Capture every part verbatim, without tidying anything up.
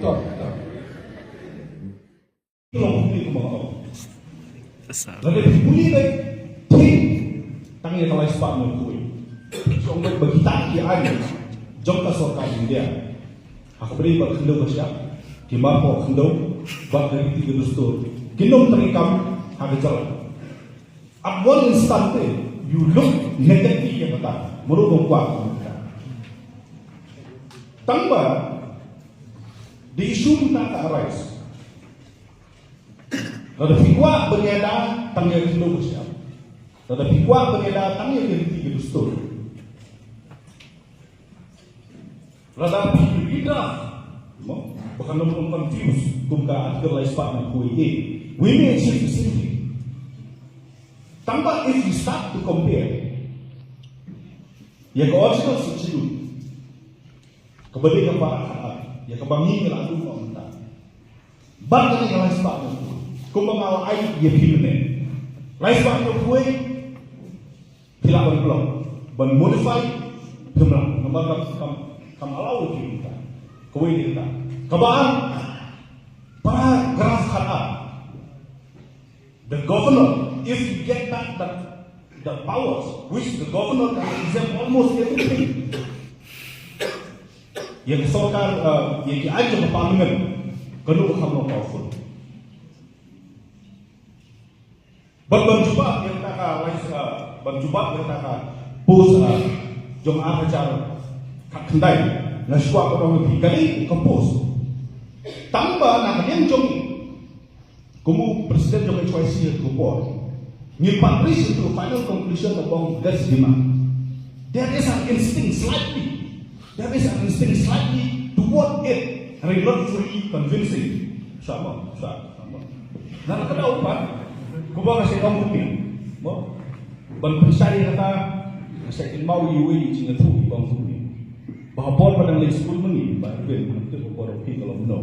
Tor, tor. Ki long pule kumba nga ong. Lada phi pule beit, thik tang ïa ka lai spah hynñiew phew wei. Ki ong beit ba kita ki aiñ jong ka sorkar India ha ka bynta ba khyndew ba shyiap, ki marpoh khyndew bad ka riti ka dustur, kin ym treikam ha ka jylla. At one instant te, you look negatively ïa kata. Mano ba kwah ïa kata. Tang ba the issue mynta ka arise. Lada phi kwah ban ïada tang ïa ka khyndew ka shyiap, lada phi kwah ban ïada tang ïa ka riti ka dustur, lada phi redraft, mo, ba kan ym confuse kum ka Article lai spah hynñiew phew wei A, we may achieve the same thing. Tang ba if you start to compare ïa ka original Sixth Schedule, kaba dei ka para khatar, ïa kaba ngi la adu mynta, bad kane ka lai spah hynñiew phew wei, kumba nga la ai ïa phi mynne, lai spah hynñiew phew wei phi lah ban block, ban modify, phim lah, namar kam, kam, kam allow ïa phi mynta. Kawei dei kata. Kaba ar, paragraph khatar. The governor, if you get back the, the powers, which the governor can exempt almost everything. Ïa ka sorkar, uh, ïa ki aiñ jong ka parliament, kano ka kham long powerful. Ban, ban jubab ïa kata ka, uh, ban jubab ïa kata ka post, uh, jong ar hajar khatkhyndai, nga shu kwah ban ong ïa phi, ka dei ka post. Tang ba na ka liang jong kum u president jong H Y C ha ka por, ngim pat reach into a final conclusion ba ong that's demand. There is an instinct slightly, there is an instinct slightly toward it, hynrei not fully convincing. Sa mo, sa, sa mo. Na ka daw pat, kumba nga sa ong kumne, mo, ban pynshai ïa kata, nga sa kynmaw ïa uwei u jingïathuh uba ong kumne, ba ha por ba dang leit skul ma ngi, ba, even, ngam tip ha por phi ka long kumno,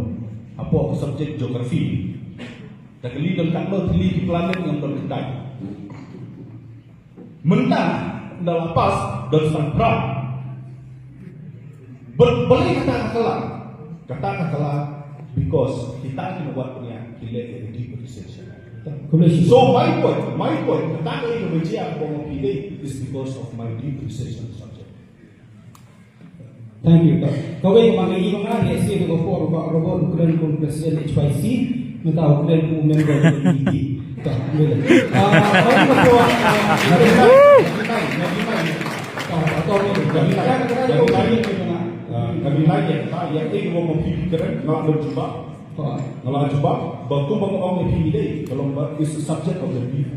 ha por ka subject geography, da kylli don katno tylli ki planet, ngam don khyndai. Mynta ynda la pass don san phra. Bad balei kata ka kylla? Kata ka kylla because kita ki nongwad bniah ki leh ïa ka deep research. So my point, my point, kata ka ïa ka bynta kaba nga phi dei is because of my deep research on the subject. Thank you. Kawei ma ngi, ma nga, ïa shisha ka por ba Robert u kren kum president H Y C, mynta u kren kum member P D P. Ta, kawei. Ah, kawei ka por, ah, kawei. Ah, kawei. Ïa, ïa, ïa, ïa, ïa, ïa, ïa, nga la don jubab. Nga la jubab ba kumba nga ong ïa phi dei, ka long ba is a subject of the B-